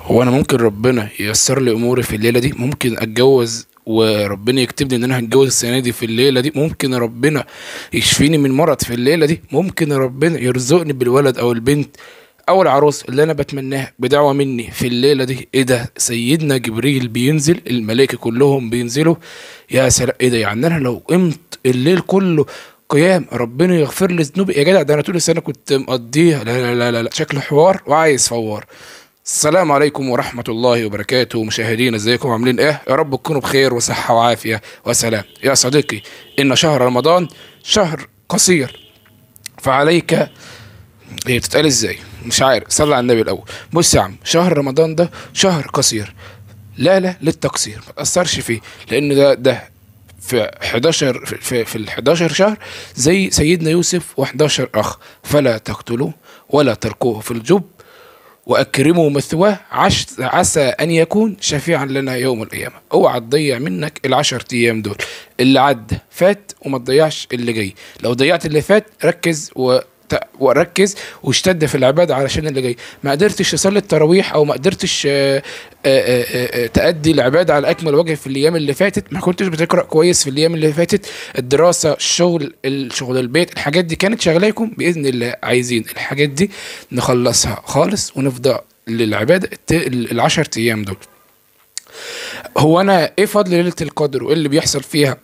هو انا ممكن ربنا ييسر لي اموري في الليلة دي؟ ممكن اتجوز وربنا يكتب لي ان انا هتجوز السنة دي في الليلة دي؟ ممكن ربنا يشفيني من مرض في الليلة دي؟ ممكن ربنا يرزقني بالولد او البنت او العروس اللي انا بتمناها بدعوة مني في الليلة دي؟ ايه ده؟ سيدنا جبريل بينزل، الملائكة كلهم بينزلوا. يا سلام، ايه ده؟ يعني انا لو قمت الليل كله قيام ربنا يغفر لي ذنوبي؟ يا جدع ده انا طول السنة كنت مقضيها. لا لا لا لا، شكله حوار وعايز فوار. السلام عليكم ورحمة الله وبركاته مشاهدينا، ازيكم عاملين ايه؟ يا رب تكونوا بخير وصحة وعافية وسلام. يا صديقي، ان شهر رمضان شهر قصير، فعليك هي بتتقال ازاي؟ مش عارف، صلي على النبي الاول. بص يا عم، شهر رمضان ده شهر قصير، لا لا للتقصير، ما تأثرش فيه، لان ده في 11 في ال 11 شهر زي سيدنا يوسف و11 اخ، فلا تقتلوه ولا تلقوه في الجب واكرموا مثواه عسى ان يكون شفيعا لنا يوم القيامة. اوعى تضيع منك ال10 ايام دول، اللي عدى فات وما تضيعش اللي جاي. لو ضيعت اللي فات ركز وركز واشتد في العبادة علشان اللي جاي. ما قدرتش تصلي التراويح او ما قدرتش تأدي العبادة على اكمل وجه في الايام اللي فاتت، ما كنتش بتقرأ كويس في الايام اللي فاتت، الدراسة، الشغل، الشغل البيت، الحاجات دي كانت شغلاكم، باذن الله عايزين الحاجات دي نخلصها خالص ونفضى للعبادة ال10 ايام دول. هو انا ايه فضل ليلة القدر وايه اللي بيحصل فيها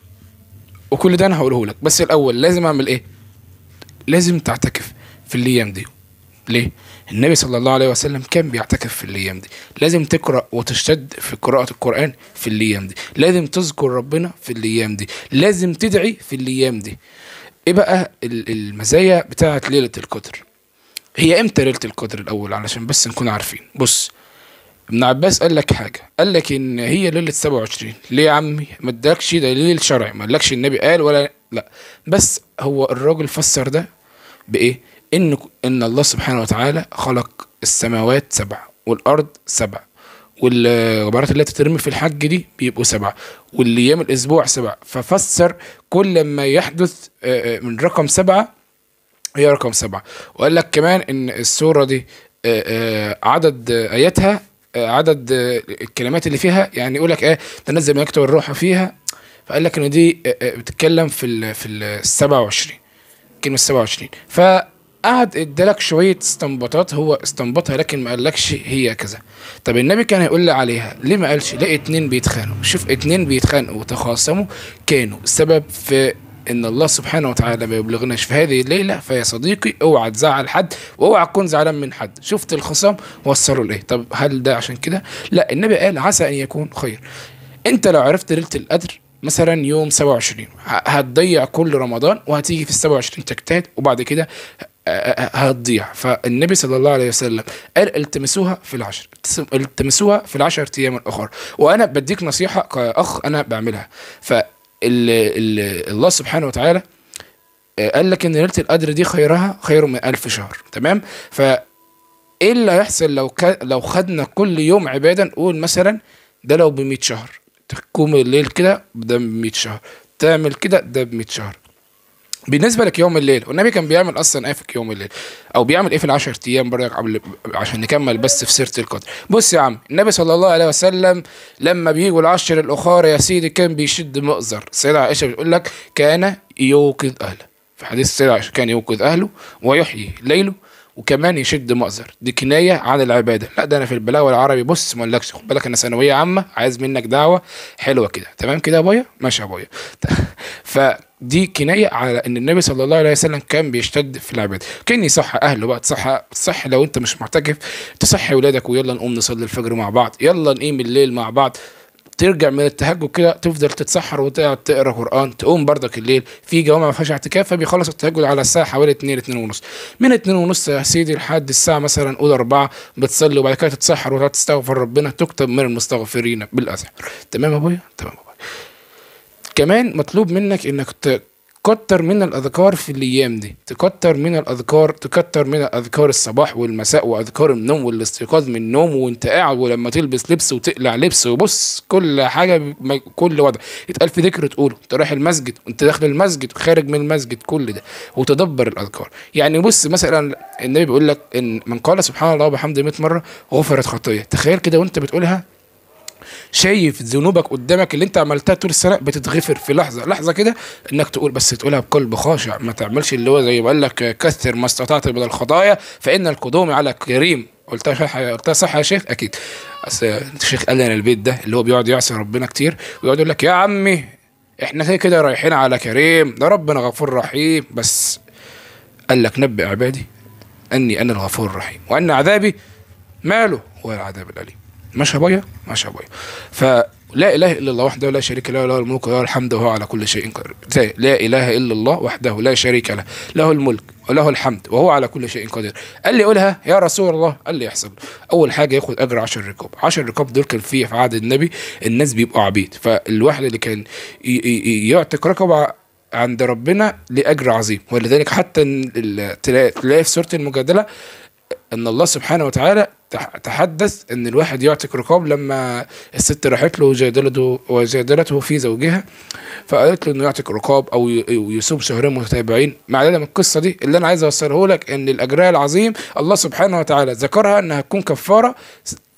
وكل ده انا هقوله لك، بس الاول لازم اعمل ايه؟ لازم تعتكف في الايام دي. ليه؟ النبي صلى الله عليه وسلم كان بيعتكف في الايام دي. لازم تقرأ وتشتد في قراءة القرآن في الايام دي، لازم تذكر ربنا في الايام دي، لازم تدعي في الايام دي. ايه بقى المزايا بتاعة ليلة القدر؟ هي امتى ليلة القدر الاول علشان بس نكون عارفين؟ بص، ابن عباس قال لك حاجة، قال لك ان هي ليلة 27. ليه يا عمي؟ ما ادالكش دليل شرعي، ما قالكش النبي قال ولا لا، بس هو الراجل فسر ده بايه؟ ان الله سبحانه وتعالى خلق السماوات 7 والارض 7، والغبارات اللي تترمي في الحج دي بيبقوا 7، والايام الاسبوع 7، ففسر كل ما يحدث من رقم 7 هي رقم 7. وقال لك كمان ان السورة دي عدد اياتها، عدد الكلمات اللي فيها، يعني يقول لك ايه، تنزل ملائكته الروح فيها، فقال لك ان دي بتتكلم في ال 27، كلمة 27. فقعد ادالك شوية استنباطات هو استنبطها، لكن ما قالكش هي كذا. طب النبي كان هيقول لي عليها، ليه ما قالش؟ لقى اتنين بيتخانقوا، شوف اتنين بيتخانقوا وتخاصموا كانوا سبب في ان الله سبحانه وتعالى ما يبلغناش في هذه الليلة. فيا صديقي اوعى تزعل حد واوعى تكون زعلان من حد. شفت الخصام وصلوا لايه؟ طب هل ده عشان كده؟ لا، النبي قال عسى ان يكون خير. انت لو عرفت ليلة القدر مثلا يوم 27 هتضيع كل رمضان وهتيجي في 27 تجتهد وبعد كده هتضيع. فالنبي صلى الله عليه وسلم قال التمسوها في العشر، التمسوها في ال10 ايام الاخر. وانا بديك نصيحة كأخ انا بعملها. ف الله سبحانه وتعالى قال لك ان ليلة القدر دي خيرها خير من 1000 شهر، تمام؟ ف ايه اللي هيحصل لو خدنا كل يوم عباده؟ نقول مثلا ده لو ب 100 شهر، تقوم الليل كده ده ب 100 شهر، تعمل كده ده ب 100 شهر. بالنسبة لك يوم الليل، والنبي كان بيعمل اصلا ايه في يوم الليل؟ او بيعمل ايه في ال10 ايام برضك عشان نكمل بس في سيره القدر. بص يا عم، النبي صلى الله عليه وسلم لما بيجوا العشر الاخر يا سيدي كان بيشد مؤزر. السيدة عائشة بتقول لك كان يوقظ اهله، في حديث السيدة عائشة كان يوقظ اهله ويحيي ليلة وكمان يشد مؤزر. دي كناية عن العبادة. لا ده انا في البلاغة العربي بص ما اقولكش، خد بالك انا ثانوية عامة، عايز منك دعوه حلوة كده، تمام كده يا بايا؟ ماشي يا بايا. فدي كناية على ان النبي صلى الله عليه وسلم كان بيشتد في العبادة، كان يصح اهله بقى، تصح لو انت مش معتكف تصحي ولادك ويلا نقوم نصلي الفجر مع بعض، يلا نقيم الليل مع بعض، ترجع من التهجد كده تفضل تتسحر وتقعد تقرا قران، تقوم بردك الليل. في جوامع ما فيهاش اعتكاف فبيخلص التهجد على الساعة حوالي 2 2:30، من 2:30 يا سيدي لحد الساعة مثلا قول 4 بتصلي، وبعد كده تتسحر وتقعد تستغفر ربنا، تكتب من المستغفرين بالازهر. تمام يا ابويا؟ تمام يا ابويا. كمان مطلوب منك انك كتر من الأذكار في الأيام دي، تكتر من الأذكار، تكتر من الأذكار الصباح والمساء، وأذكار النوم والاستيقاظ من النوم وانت قاعد، ولما تلبس لبس وتقلع لبس، وبص كل حاجة، كل وضع يتقال في ذكر تقوله، انت رايح المسجد وانت داخل المسجد وخارج من المسجد، كل ده وتدبر الأذكار. يعني بص مثلا النبي بيقول لك إن من قال سبحان الله وبحمده 100 مرة غفرت خطية. تخيل كده وانت بتقولها شايف ذنوبك قدامك اللي انت عملتها طول السنة بتتغفر في لحظة لحظة كده، انك تقول، بس تقولها بقلب خاشع، ما تعملش اللي هو زي ما قال لك كثر ما استطعت من الخطايا فان القدوم على كريم. قلتها صح؟ قلتها صح يا شيخ؟ اكيد. اصل الشيخ قال لنا البيت ده اللي هو بيقعد يعصي ربنا كتير ويقعد يقول لك يا عمي احنا كده كده رايحين على كريم، ده ربنا غفور رحيم. بس قال لك نبئ عبادي اني انا الغفور الرحيم وان عذابي ماله هو العذاب الاليم. ماشي يا ابويا، ماشي يا ابويا. فلا اله الا الله وحده لا شريك له، له الملك وله الحمد وهو على كل شيء قدير. لا اله الا الله وحده لا شريك له، له الملك وله الحمد وهو على كل شيء قدير. قال لي قولها يا رسول الله، قال لي يحصل. اول حاجة ياخد اجر 10 رقاب. 10 رقاب دول كان في عهد النبي الناس بيبقوا عبيد، فالواحد اللي كان يعتق رقبة عند ربنا لاجر عظيم. ولذلك حتى تلاقي في سورة المجادلة ان الله سبحانه وتعالى تحدث ان الواحد يعتق رقاب لما الست راحت له وجادلته في زوجها، فقالت له انه يعتق رقاب او يصوم شهرين متتابعين. مع من القصة دي اللي انا عايز اوصله لك ان الاجر العظيم الله سبحانه وتعالى ذكرها انها تكون كفارة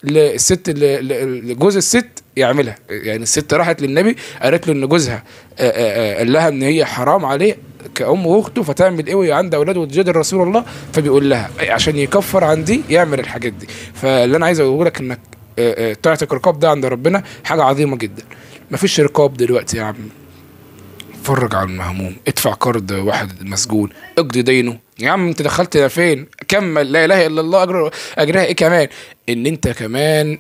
للست، لجوز الست يعملها. يعني الست راحت للنبي قالت له ان جوزها قال لها ان هي حرام عليه كأم واخته، فتعمل ايه وهي عندها اولاد وتجادل رسول الله؟ فبيقول لها عشان يكفر عن دي يعمل الحاجات دي. فاللي انا عايز اقوله لك انك تعتق رقاب ده عند ربنا حاجة عظيمة جدا. مفيش رقاب دلوقتي يا عم، اتفرج على المهموم، ادفع قرض واحد مسجون، اقضي دينه يا عم. انت دخلت فين؟ كمل لا اله الا الله، اجرها ايه كمان؟ ان انت كمان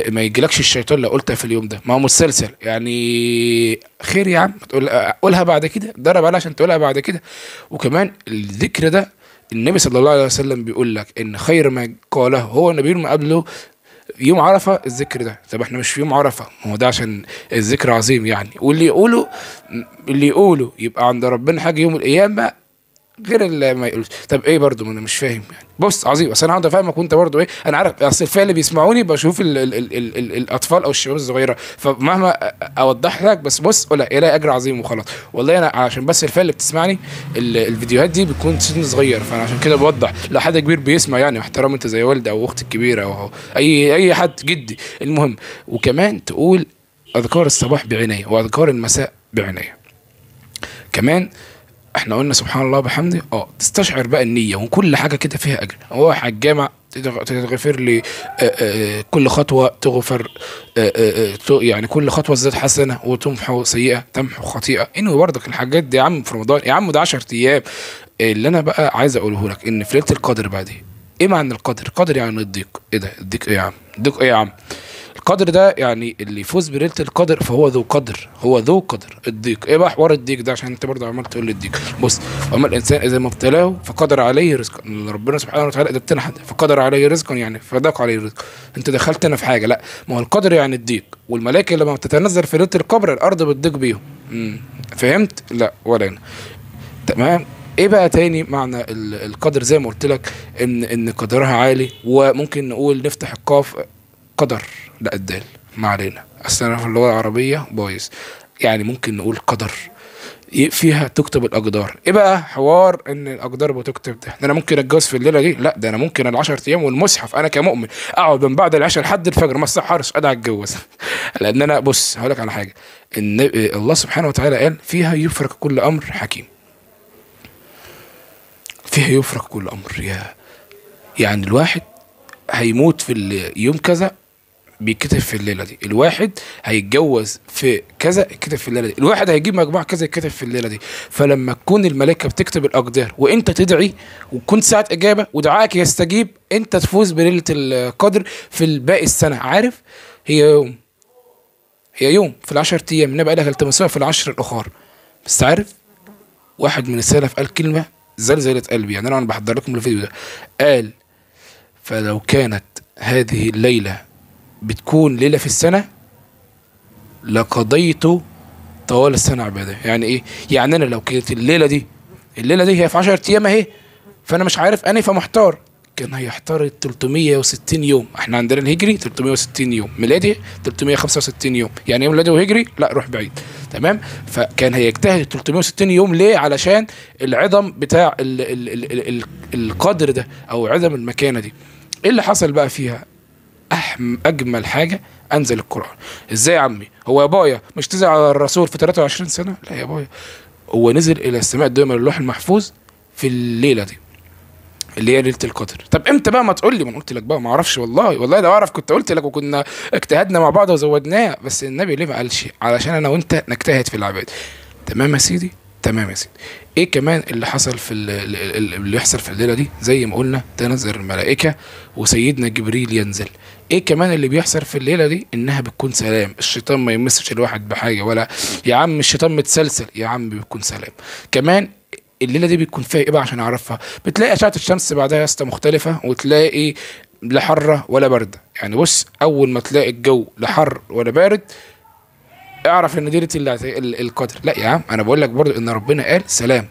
ما يجيلكش الشيطان لو قلتها في اليوم ده، ما هو مسلسل يعني. خير يا عم، تقول قولها بعد كده، اتدرب عليها عشان تقولها بعد كده. وكمان الذكر ده النبي صلى الله عليه وسلم بيقول لك ان خير ما قاله هو النبي ما قبله يوم عرفه الذكر ده. طب احنا مش في يوم عرفه، ما هو ده عشان الذكر عظيم يعني. واللي يقوله، اللي يقوله يبقى عند ربنا حاجة يوم القيامة غير اللي ما يقولش. طب ايه برضو؟ ما انا مش فاهم يعني. بص عظيم، اصل انا هقعد افهمك وانت برضو ايه. انا عارف اصل الفئة اللي بيسمعوني بشوف ال ال ال ال ال الاطفال او الشباب الصغيرة، فمهما اوضح لك بس بص قولها ايه اجر عظيم وخلاص. والله انا عشان بس الفئة اللي بتسمعني الفيديوهات دي بتكون سن صغير، فانا عشان كده بوضح. لو حد كبير بيسمع يعني احترام، انت زي والدي او اختي الكبيرة او اي حد جدي. المهم وكمان تقول اذكار الصباح بعناية واذكار المساء بعناية. كمان احنا قلنا سبحان الله بحمده، تستشعر بقى النية وكل حاجة كده فيها أجر. هو على الجامع تتغفر لي كل خطوة تغفر، يعني كل خطوة تزداد حسنة وتمحو سيئة، تمحو خطيئة. انه برضك الحاجات دي يا عم في رمضان يا عم، ده 10 أيام. اللي أنا بقى عايز أقوله لك إن في ليلة القدر بقى دي، إيه معنى القدر؟ القدر يعني الضيق. إيه ده؟ الضيق إيه يا عم؟ الضيق إيه يا عم؟ القدر ده يعني اللي يفوز بليلة القدر فهو ذو قدر، هو ذو قدر. الضيق ايه بقى حوار الضيق ده؟ عشان انت برضه عمال تقول لي الضيق. بص، اما الانسان اذا ما ابتلاه فقدر عليه رزقا. ربنا سبحانه وتعالى اذا ابتلى حد فقدر عليه رزقا يعني فضاق عليه رزق. انت دخلت انا في حاجة؟ لا، ما هو القدر يعني الضيق، والملائكة لما بتتنزل في ليلة القبر الارض بتضيق بيهم. فهمت؟ لا ولا انا. تمام. ايه بقى تاني معنى القدر؟ زي ما قلت لك ان قدرها عالي، وممكن نقول نفتح القاف قدر، لا الدال، ما علينا، اصل انا في اللغة العربية بايظ. يعني ممكن نقول قدر فيها تكتب الاقدار. ايه بقى حوار ان الاقدار بتكتب ده؟ انا ممكن اتجوز في الليلة دي؟ لا، ده انا ممكن ال10 ايام والمصحف انا كمؤمن اقعد من بعد العشاء لحد الفجر ما اسحرش ادعي اتجوز. لان انا بص هقول لك على حاجة، ان الله سبحانه وتعالى قال فيها يفرق كل امر حكيم. فيها يفرق كل امر، يعني الواحد هيموت في اليوم كذا بيتكتب في الليلة دي، الواحد هيتجوز في كذا يتكتب في الليلة دي، الواحد هيجيب مجموعة كذا يتكتب في الليلة دي. فلما تكون الملائكة بتكتب الاقدار وانت تدعي وتكون ساعة اجابه ودعائك يستجيب، انت تفوز بليلة القدر في باقي السنة. عارف؟ هي يوم، هي يوم في ال10 ايام، النبي قال لك التمسوها في ال10 الاخر. بس عارف واحد من السلف قال كلمة زلزلت قلبي، يعني انا بحضر لكم الفيديو ده، قال فلو كانت هذه الليلة بتكون ليلة في السنة لقضيت طوال السنة عباده. يعني ايه؟ يعني انا لو كانت الليلة دي، الليلة دي هي في 10 ايام اهي، فانا مش عارف اني، فمحتار، كان هيحتار 360 يوم. احنا عندنا الهجري 360 يوم، ميلادي 365 يوم، يعني ايه ميلادي وهجري؟ لا روح بعيد، تمام؟ فكان هيجتهد 360 يوم ليه؟ علشان العظم بتاع ال ال ال ال القدر ده او عظم المكانة دي. ايه اللي حصل بقى فيها؟ اجمل حاجة انزل القران. ازاي يا عمي؟ هو يا بايا مش تزعل على الرسول في 23 سنة؟ لا يا بايا، هو نزل الى السماء الدنيا من اللوح المحفوظ في الليلة دي اللي هي ليلة القدر. طب امتى بقى؟ ما تقول لي. ما قلت لك بقى ما اعرفش والله، والله لو اعرف كنت قلت لك، وكنا اجتهدنا مع بعض وزودناه. بس النبي ليه ما قالش؟ علشان انا وانت نجتهد في العباد. تمام يا سيدي؟ تمام يا سيدي. ايه كمان اللي حصل في اللي يحصل في الليلة دي؟ زي ما قلنا تنزل الملائكة وسيدنا جبريل ينزل. ايه كمان اللي بيحصل في الليلة دي؟ انها بتكون سلام، الشيطان ما يمسش الواحد بحاجة، ولا يا عم الشيطان متسلسل، يا عم بيكون سلام. كمان الليلة دي بيكون فيها ايه بقى عشان اعرفها؟ بتلاقي اشعه الشمس بعدها يا اسطى مختلفة، وتلاقي لا حره ولا برده. يعني بص، اول ما تلاقي الجو لا حر ولا بارد اعرف ان دي ليلة القدر. لا يا عم، انا بقول لك برضو ان ربنا قال سلام،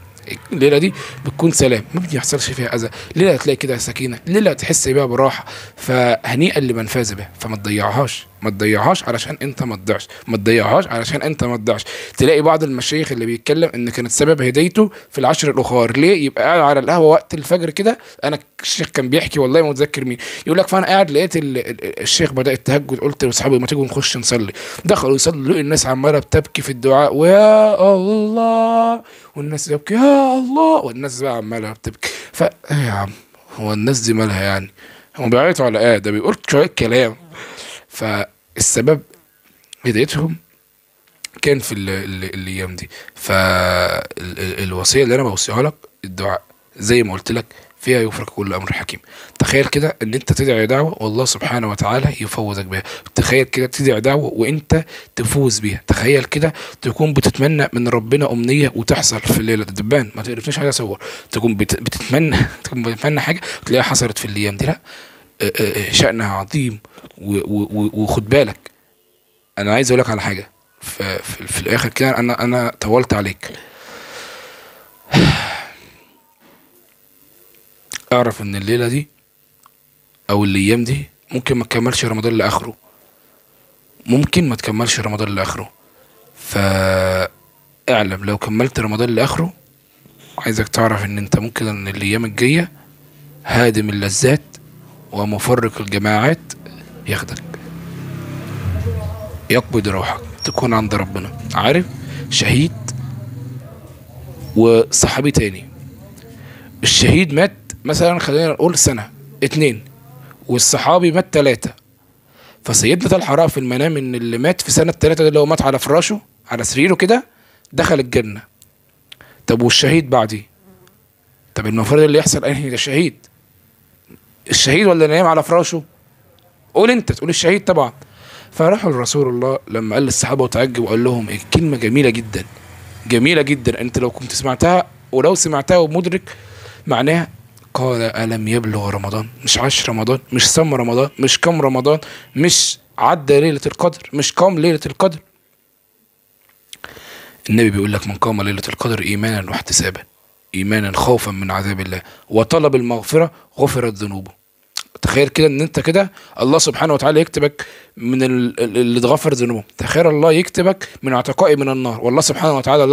الليلة دي بتكون سلام، ما بيحصلش فيها اذى، ليلة هتلاقي كده سكينة، ليلة هتحس بيها براحة. فهنيئا لمن فاز بها. فما تضيعهاش، ما تضيعهاش علشان انت ما تضيعش، ما تضيعهاش علشان انت ما تضيعش. تلاقي بعض المشايخ اللي بيتكلم ان كانت سبب هدايته في العشر الاخر، ليه؟ يبقى قاعد على القهوة وقت الفجر كده. انا الشيخ كان بيحكي والله ما متذكر مين، يقول لك فانا قاعد لقيت الشيخ بدا التهجد، قلت لاصحابي ما تيجوا نخش نصلي. دخلوا يصلوا، لقوا الناس عماله بتبكي في الدعاء، ويا الله، والناس تبكي يا الله، والناس بقى عماله بتبكي. ف يا عم هو الناس دي مالها يعني؟ هم بيعيطوا على ايه؟ ده بيقول شوية كلام. فالسبب هدايتهم كان في الايام دي. فالوصيه اللي انا بوصيها لك الدعاء، زي ما قلت لك فيها يفرق كل امر حكيم. تخيل كده ان انت تدعي دعوه والله سبحانه وتعالى يفوزك بها. تخيل كده تدعي دعوه وانت تفوز بيها. تخيل كده تكون بتتمنى من ربنا امنية وتحصل في الليلة. دبان ما تقرفنيش حاجة اصور. تكون بتتمنى تكون بتتمنى حاجة تلاقيها حصلت في الايام دي. لا، شأنها عظيم. وخد بالك، انا عايز اقول لك على حاجة في الاخر كده. انا طولت عليك. اعرف ان الليلة دي او الايام دي ممكن ما تكملش رمضان لاخره، ممكن ما تكملش رمضان لاخره. فاعلم لو كملت رمضان لاخره، عايزك تعرف ان انت ممكن ان الايام الجاية هادم اللذات ومفرق الجماعات ياخدك، يقبض روحك، تكون عند ربنا. عارف شهيد وصحابي تاني، الشهيد مات مثلا خلينا نقول سنة 2، والصحابي مات 3. فسيدنا طلحة رأى في المنام ان اللي مات في سنة 3 ده اللي هو مات على فراشه على سريره كده دخل الجنة. طب والشهيد بعديه؟ طب المفروض اللي يحصل انهي؟ ده شهيد، الشهيد ولا نايم على فراشه؟ قول انت، تقول الشهيد طبعا. فراحوا لرسول الله لما قال للصحابة وتعجب وقال لهم ايه؟ كلمة جميلة جدا، جميلة جدا، انت لو كنت سمعتها ولو سمعتها ومدرك معناها. قال ألم يبلغ رمضان؟ مش عاش رمضان، مش صام رمضان، مش قام رمضان، مش عدى ليلة القدر، مش قام ليلة القدر. النبي بيقول لك من قام ليلة القدر إيمانا واحتسابا، إيمانا خوفا من عذاب الله وطلب المغفرة غفرت ذنوبه. تخيل كده ان انت كده الله سبحانه وتعالى يكتبك من اللي اتغفر ذنوبه. تخيل الله يكتبك من عتقاء من النار. والله سبحانه وتعالى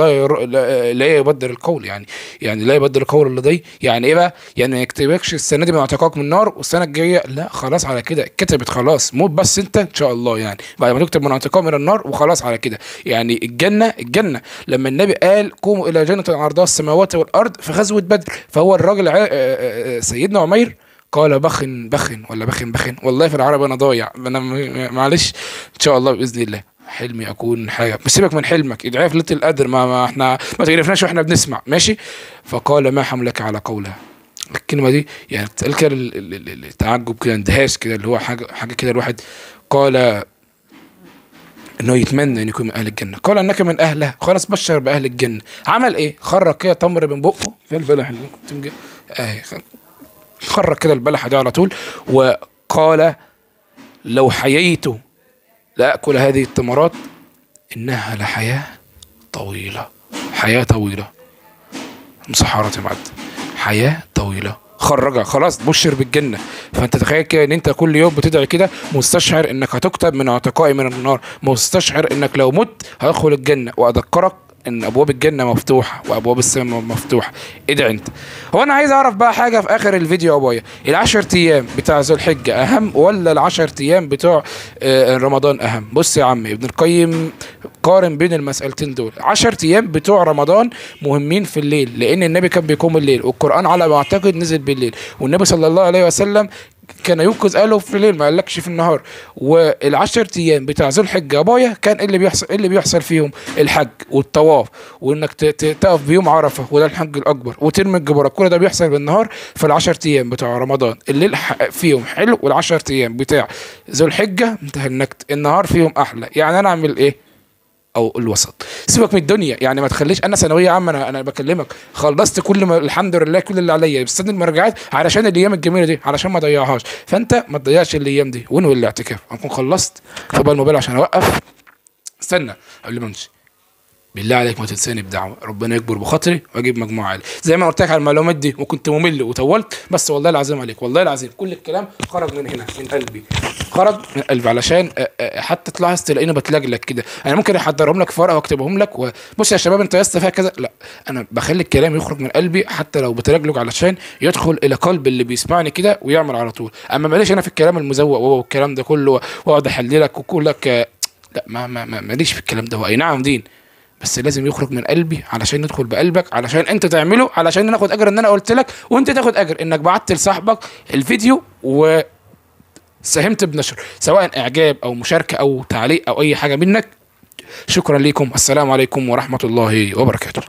لا يبدل القول، يعني لا يبدل القول لديه. يعني ايه بقى؟ يعني ما يكتبكش السنة دي من عتقائك من النار والسنة الجاية لا، خلاص على كده كتبت، خلاص موت بس انت ان شاء الله، يعني بعد ما تكتب من عتقاء من النار وخلاص على كده. يعني الجنة، الجنة لما النبي قال قوموا الى جنة عرضها السماوات والارض في غزوة بدر، فهو الراجل سيدنا عمير قال بخن بخن ولا بخن بخن، والله في العرب انا ضايع، انا معلش. ان شاء الله باذن الله حلمي اكون حاجة، بس سيبك من حلمك، ادعي في ليلة القدر، ما احنا ما تقرفناش واحنا بنسمع، ماشي. فقال ما حملك على قولها. الكلمة دي يعني تقال كده التعجب كده، اندهاش كده، اللي هو حاجة كده الواحد. قال انه يتمنى ان يكون من اهل الجنة. قال انك من اهلها، خلاص بشر باهل الجنة. عمل ايه؟ خرج كده تمر من بقه في البلح اللي كنت خرج كده البلحه دي على طول، وقال لو حييت لأكل هذه التمرات إنها لحياة طويلة، حياة طويلة، مسحرات يا معد، حياة طويلة، خرجها خلاص، بشر بالجنة. فانت تخيل كده ان انت كل يوم بتدعي كده مستشعر انك هتكتب من عتقائي من النار، مستشعر انك لو مت هتدخل الجنة. واذكرك ان ابواب الجنة مفتوحة وابواب السماء مفتوحة. ادعي انت. هو انا عايز اعرف بقى حاجة في اخر الفيديو يا بايا، ال10 ايام بتاع ذو الحجة اهم ولا ال10 ايام بتوع رمضان اهم؟ بص يا عمي، ابن القيم قارن بين المسألتين دول. 10 ايام بتوع رمضان مهمين في الليل، لان النبي كان بيقوم الليل، والقرآن على ما اعتقد نزل بالليل، والنبي صلى الله عليه وسلم كان يوقظ اهله في الليل، ما قالكش في النهار. وال10 ايام بتاع ذو الحجة يا بايا كان ايه اللي بيحصل؟ ايه اللي بيحصل فيهم؟ الحج والطواف، وانك تقف بيوم عرفه وده الحج الاكبر، وترمي الجبره، كل ده بيحصل بالنهار. فال10 ايام بتوع رمضان الليل فيهم حلو، وال10 ايام بتاع ذو الحجة انت هنكت النهار فيهم احلى. يعني انا اعمل ايه؟ او الوسط. سيبك من الدنيا، يعني ما تخليش. انا ثانوية عامة، انا بكلمك خلصت كل ما الحمد لله كل اللي عليا، بستنى المراجعات علشان الايام الجميلة دي، علشان ما اضيعهاش. فانت ما تضيعش الايام دي. وانوي الاعتكاف، هنكون خلصت فبقى الموبايل عشان اوقف. استنى قبل ما امشي، بالله عليك ما تنساني بدعوة، ربنا يكبر بخاطري واجيب مجموعة عالية. زي ما قلت لك على المعلومات دي، وكنت ممل وطولت، بس والله العظيم عليك، والله العظيم كل الكلام خرج من هنا، من قلبي، خرج من قلبي، علشان حتى تلاحظ تلاقيني بتلجلج كده. انا ممكن احضرهم لك في ورقة واكتبهم لك، وبص يا شباب انت يا اسطى فيها كذا، لا، انا بخلي الكلام يخرج من قلبي حتى لو بتلجلج، علشان يدخل الى قلب اللي بيسمعني كده ويعمل على طول. اما ماليش انا في الكلام المزوق والكلام ده كله، واقعد احللك وكلك، لا، ما ما ماليش في الكلام ده. اي نعم دين، بس لازم يخرج من قلبي علشان يدخل بقلبك، علشان انت تعمله، علشان ناخد اجر ان انا قلت لك، وانت تاخد اجر انك بعت لصاحبك الفيديو وساهمت بنشر، سواء اعجاب او مشاركة او تعليق او اي حاجة منك. شكرا لكم، السلام عليكم ورحمة الله وبركاته.